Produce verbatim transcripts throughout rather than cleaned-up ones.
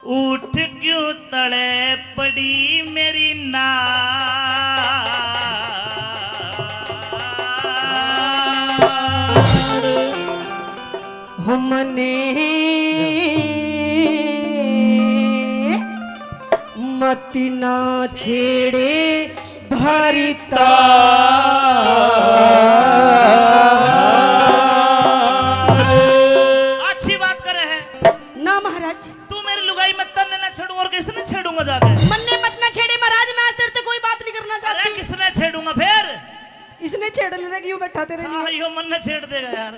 उठ क्यों तले पड़ी मेरी नार। हो मने मत ना छेड़े भरता। अच्छी बात करे है। ना महाराज। तू मेरी लुगाई मत, तन्ने ना छेड़ू और किसने छेड़ूंगा जाके? मन्ने मत ना छेड़े महाराज, मैं आज तेरे से कोई बात नहीं करना चाहती। अरे किसने छेड़ूंगा फिर? इसने छेड़ लेना, क्यों बैठा तेरे लिए? हाँ, यो मन्ने छेड़ देगा यार।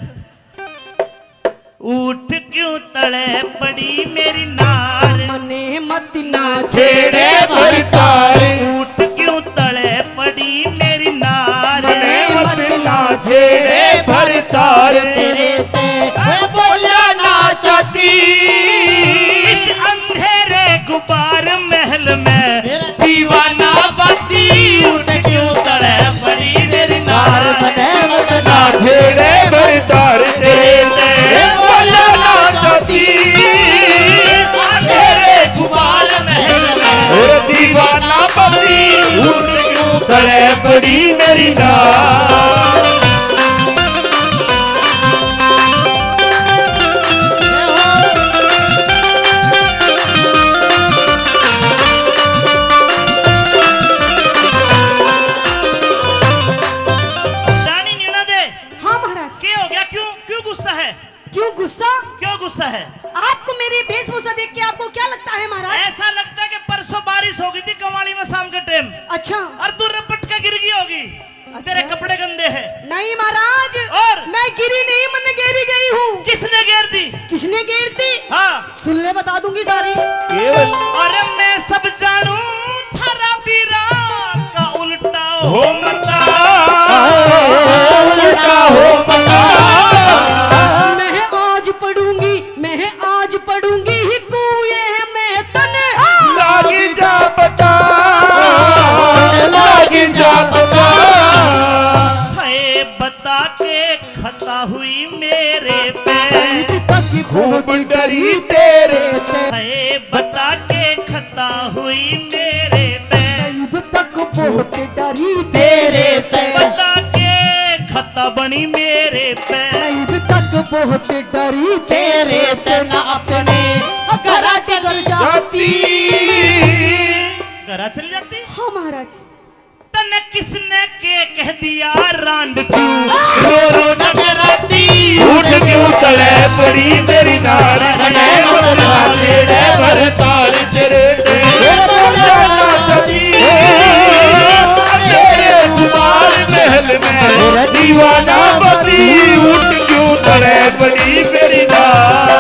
उठ क्यों तले पड़ी मेरी नार। मने मत ना छेड़े भरतार। उठ क्यों तले पड़ी मेरी नार। मने मत ना छेड़े भरतार। तेरे ते मैं बोला ना चाहती। इस अंधेरे गुबार महल में दीवाना बाती। उठ क्यों तले पड़ी मेरी नार। मने मत ना छेड़े भरतार। तेरे ते बोला ना चाहती। अंधेरे गुबार महल में और दीवाना बाती। उठ क्यों तले पड़ी मेरी नार। रानी नीना दे। हाँ महाराज। के हो गया? क्यों, क्यों गुस्सा है? क्यों गुस्सा? क्यों गुस्सा है? आपको मेरी वेशभूषा देख के आपको क्या लगता है महाराज? ऐसा लगता है कि परसों बारिश हो गई थी कवाली में शाम के टाइम। अच्छा। और तू रपट के गिर गई होगी। अच्छा। तेरे कपड़े गंदे हैं। नहीं महाराज। और? मैं गिरी नहीं, मन्ने गेरी गई हूँ। किसने गेर दी? किसने गेर दी? हाँ। सुन ले, बता दूंगी सारी। ये बोल। अरे मैं सब जानू थारा बीरा का उल्टा हो मता। उल्टा हो मता। मैं आज पढ़ूंगी, मैं आज पढ़ूंगी ही कुएं में तने। लागी जा बता, लागी जा बता। हाय बता के खता हुई मेरे पे। अभी तक खूब डरी तेरे ते। हाय बता के खता हुई मेरे पे। अभी तक बहुत डरी तेरे ते। बता के खता बनी मेरे पे। अभी तक बहुत डरी तेरे ते। ना अपने घरा के घर जाती। घरा चली जाती? हाँ महाराज। तन्ने किसने के कह दिया रांड क्यों रो रो नजराती। उठ क्यों तले पड़ी मेरी नार। मने मत ना छेड़े भरतार। तेरे ते बोला ना चाहती। तेरे गुबार महल में दीवाना बाती। उठ क्यों तले पड़ी मेरी नार।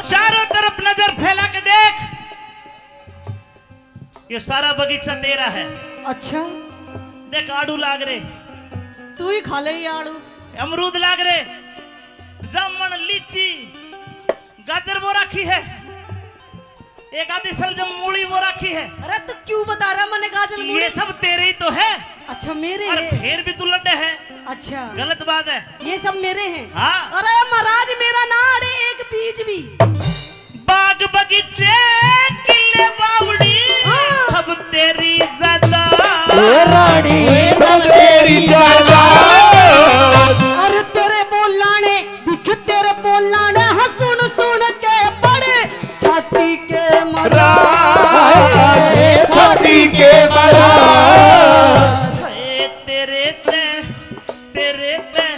चारों तरफ नजर फैला के देख, ये सारा बगीचा तेरा है। अच्छा। देख, आड़ू लाग रे, तू ही खा ले ये आड़ू। अमरूद लाग रे, जामन, लीची, गाजर वो राखी है, एक आधी सलजम मूली वो राखी है। अरे तू क्यों बता रहा मने गाजर मूली? ये सब तेरे ही तो है। अच्छा, मेरे हैं। फिर भी तू लड्डे है। अच्छा। गलत बात है। ये सब मेरे हैं। हाँ। अरे महाराज, मेरा ना अड़े एक बीज भी। बाग बगीचे किले बावड़ी, हाँ। सब तेरी जायदाद। ओ रानी, सब तेरी जायदाद। अरे तेरे बोलाने दिख तेरे बोलाने, हाँ, सुन सुन के बड़े छाती के मरा। छाती के मरा। हाय तेरे ते, तेरे ते,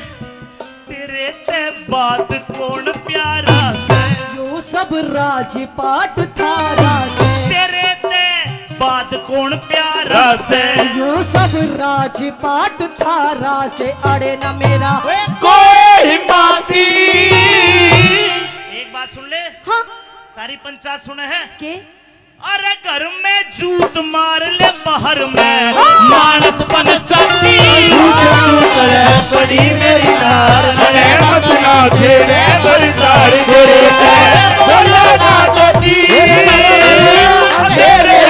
तेरे ते बात कौन प्यारा से। यो सब राजपाट थारा से। तेरे ते बात कौन प्यारा से। यो सब राजपाट थारा से। अड़े ना मेरा कोई माती। एक बात सुन ले। हाँ। सारी पंचायत सुने है। के? अरे घर में जूत मार ले, बाहर में मानस बन सकती। जूत जूत ले पड़ी मेरी नार, अरे मत ना छेड़े बलदार। तेरे ते बोला ना चाहती, तेरे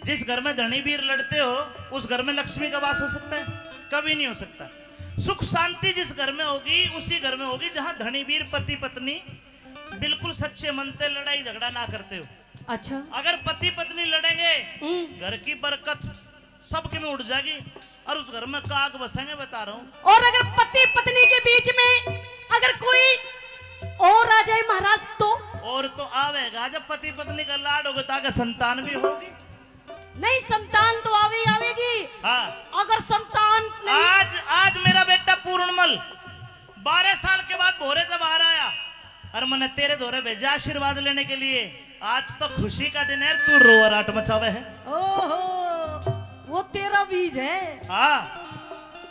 जिस घर में धनी वीर लड़ते हो, उस घर में लक्ष्मी का वास हो सकता है? कभी नहीं हो सकता। सुख शांति जिस घर में होगी, उसी घर में होगी जहां धनी वीर पति पत्नी बिल्कुल सच्चे मन से लड़ाई झगड़ा ना करते हो। अच्छा। अगर पति पत्नी लड़ेंगे, हम्म। घर की बरकत सबके में उड़ जाएगी और उस घर में काग बसेंगे, बता रहा हूँ। और अगर पति पत्नी के बीच में अगर कोई और आ जाए महाराज तो? और तो आवेगा, जब पति पत्नी का लाड होगा तो आगे संतान भी होगी। नहीं, संतान तो आवे ही आवेगी। हाँ। अगर संतान नहीं आज, आज मेरा बेटा पूर्णमल बारह साल के बाद भोरे जब बाहर आया, और मैंने तेरे धोरे भेजा आशीर्वाद लेने के लिए। आज तो खुशी का दिन है, तू रोअराट मचावे है। ओहो, वो तेरा बीज है। हाँ।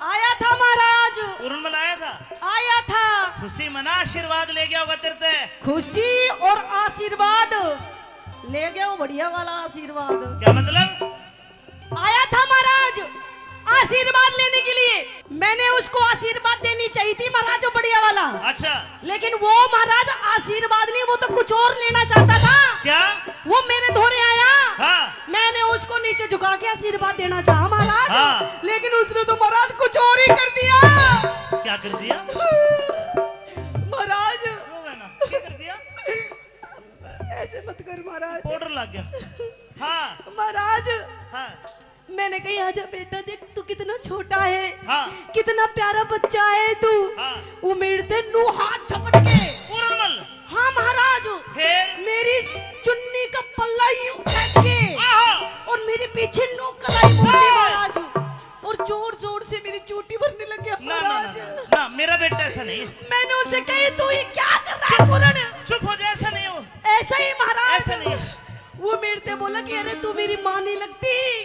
आया था महाराज। पूर्णमल आया था। आया था। खुशी मना, आशीर्वाद ले गया होगा तेरे ते। खुशी और आशीर्वाद ले गया, वो बढ़िया वाला आशीर्वाद। क्या मतलब? आया था महाराज आशीर्वाद लेने के लिए। मैंने उसको आशीर्वाद देनी चाहिए थी महाराज, वो बढ़िया वाला। अच्छा। लेकिन वो महाराज आशीर्वाद नहीं, वो तो कुछ और लेना चाहता था। क्या? वो मेरे धोरे आया। हाँ। मैंने उसको नीचे झुका के आशीर्वाद देना चाहा महाराज। हाँ। लेकिन उसने तो महाराज कुछ और ही कर दिया। क्या कर दिया? महाराज। रो है ना, क्या कर दिया? ऐसे मत कर महाराज। पाउडर लग गया। हाँ। महाराज। हाँ। मैंने कही, "आजा बेटा, देख तू कितना छोटा है, हाँ। कितना प्यारा बच्चा है तू।" हाँ। वो मेरे ते नू हाथ झपट के। पूर्णमल। हाँ महाराज। फिर? मेरी चुन्नी का पल्ला यूं फेंक के आहा। और मेरे पीछे नू कलाई बोल दी हाँ। महाराज। और जोर जोर से मेरी चोटी भरने लग गया ना, ना, ना, महाराज। ना, ना, मेरा बेटा ऐसा नहीं है। मैंने उसे कही, "तू ये क्या कर रहा है पूरण?" चुप हो जा, ऐसा नहीं हो। ऐसा ही महाराज। ऐसा नहीं है। वो मेरे से बोला कि, "अरे तू मेरी माँ नहीं लगती,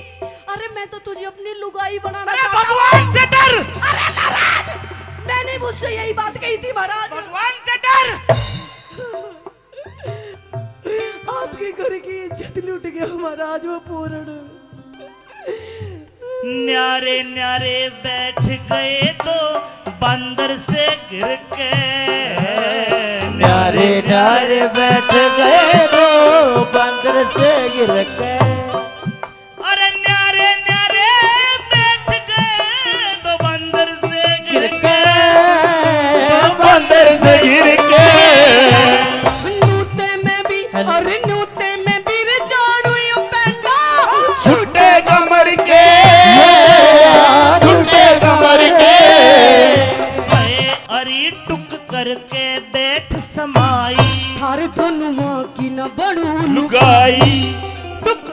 अरे मैं तो तुझे अपनी लुगाई बनाना अरे चाहता हूँ।" भगवान से डर। अरे महाराज, मैंने भी उससे यही बात कही थी महाराज। भगवान से डर। आपके घर की इज्जत लूट गया महाराज वो पूरण। न्यारे न्यारे बैठ गए दो बंदर से गिर के। न्यारे न्यारे बैठ गए दो बंदर से गिर के। अरे न्यारे न्यारे बैठ गए दो बंदर से गिर के। दो बंदर से गिर के। नूते में भी, अरे नूते में भी रे जानू यो पेंगा। छूटे कमर के, छूटे कमर के। अरे टुक करके बैठ समाई। थारे दोनों माँ की न बनू लुगाई। टुक,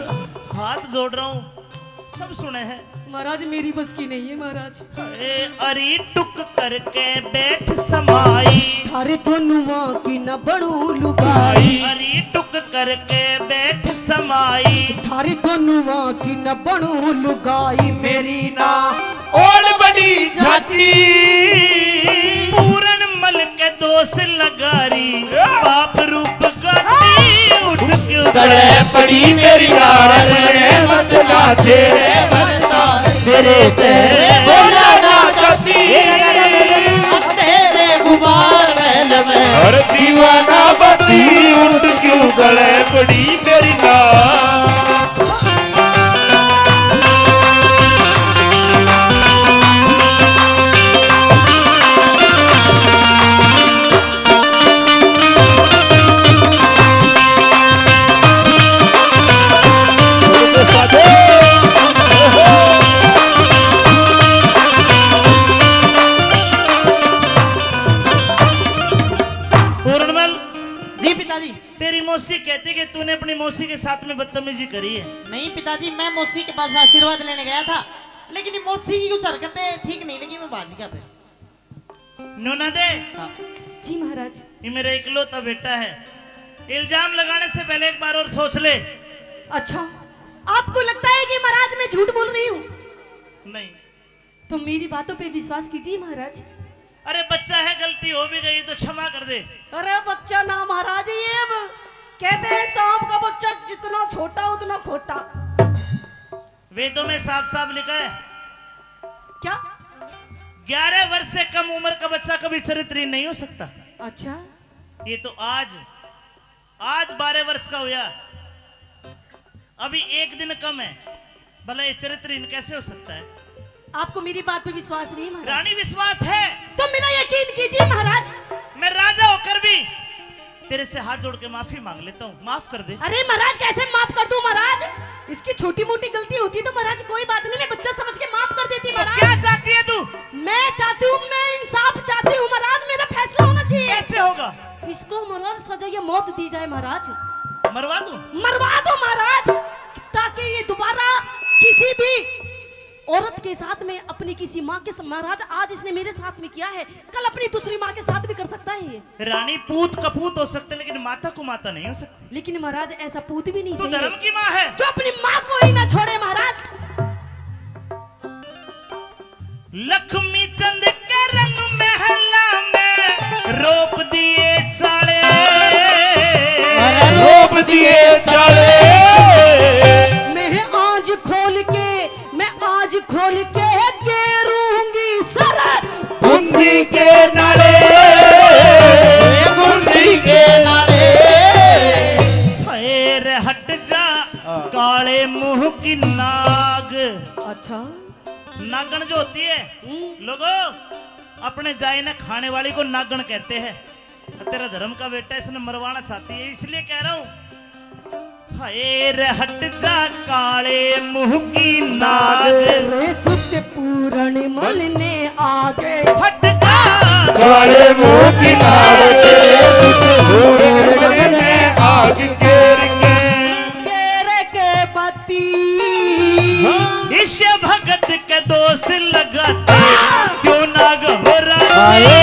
हाथ जोड़ रहा हूँ, सब सुने हैं। महाराज, मेरी बस की नहीं है महाराज। ए, अरे टुक करके बैठ समाई। थारे दोनों माँ की न बनू लुगाई। अरे टुक करके बैठ समाई। थारे दोनों माँ की न बनू लुगाई। मेरी ना ओढ़ बड़ी जाती। पूरन मल के दोष लगारी, पाप रूप गाती, उठ क्यों गले पड़ी मेरी यार, मने मत ना छेड़े, मत ना तेरे ते बोला ना जाती। तेरे गुमार महल में हर दीवाना बती, उठ क्यों गले पड़ी मेरी यार। पूरणमल। जी पिताजी। तेरी मौसी कहती कि तूने अपनी मौसी के साथ में बदतमीजी करी है। नहीं पिताजी, मैं मौसी के पास आशीर्वाद लेने गया था, लेकिन ये मौसी की कुछ हरकतें ठीक नहीं लगी, मैं भाज गया फिर। नूना दे। हाँ। जी महाराज। ये मेरा इकलौता बेटा है, इल्जाम लगाने से पहले एक बार और सोच ले। अच्छा, आपको लगता है कि महाराज मैं झूठ बोल रही हूँ? नहीं। तो मेरी बातों पे विश्वास कीजिए महाराज। अरे बच्चा है, गलती हो भी गई तो क्षमा कर दे। अरे बच्चा ना महाराज, ये अब कहते हैं सांप का बच्चा जितना छोटा उतना खोटा। वेदों में साफ साफ लिखा है। क्या? ग्यारह वर्ष से कम उम्र का बच्चा कभी चरित्रहीन नहीं हो सकता। अच्छा। ये तो आज, आज बारह वर्ष का हुआ। अभी एक दिन कम है, भला ये चरित्रहीन कैसे हो सकता है? आपको मेरी बात पे विश्वास नहीं है महाराज? रानी, विश्वास है। तो मेरा यकीन कीजिए महाराज। मैं राजा होकर भी तेरे से हाथ जोड़ के माफी मांग लेता हूँ, माफ कर दे। अरे महाराज, कैसे माफ कर दूं महाराज? इसकी छोटी मोटी गलती होती तो महाराज कोई बात नहीं, मैं बच्चा समझ के माफ कर देती तो महाराज। क्या चाहती है तू? मैं चाहती हूँ, मैं इंसाफ चाहती हूँ महाराज, मेरा फैसला होना चाहिए। कैसे होगा? इसको महाराज सजा या मौत दी जाए महाराज। मरवा दूं? मरवा दो महाराज, ताकि ये दोबारा किसी भी औरत के साथ में, अपनी किसी माँ के स-, महाराज, आज इसने मेरे साथ में किया है, कल अपनी दूसरी माँ के साथ भी कर सकता है ये। रानी, पूत कपूत हो सकते, लेकिन माता को माता नहीं हो सकती। लेकिन महाराज, ऐसा पूत भी नहीं तू चाहिए धर्म की माँ है। जो अपनी माँ को ही ना छोड़े महाराज। लक्ष्मी चंद के रंग महला में रोप दिए चाले। अरे रोप दिए चाले। मैं आज खोल के, मैं आज खोल के गेरूंगी सर। बूंदी के नाले, बूंदी के नाले। फेर हट जा काले मुंह की नाग। अच्छा। नागण जो होती है, हम्म। लोगो, अपने जाए ना खाने वाली को नागण कहते हैं। तेरा धर्म का बेटा इसने मरवाना चाहती है, इसलिए कह रहा हूँ। हाय रे हट जा काले मुंह की नाग। रे सुत पूरण मल ने आगे। हट जा काले मुंह की नाग, तेरे सुत पूरण मल ने आग केर के। केर के पति। इस भगत के दोष लगाते, क्यों ना घबरा। आए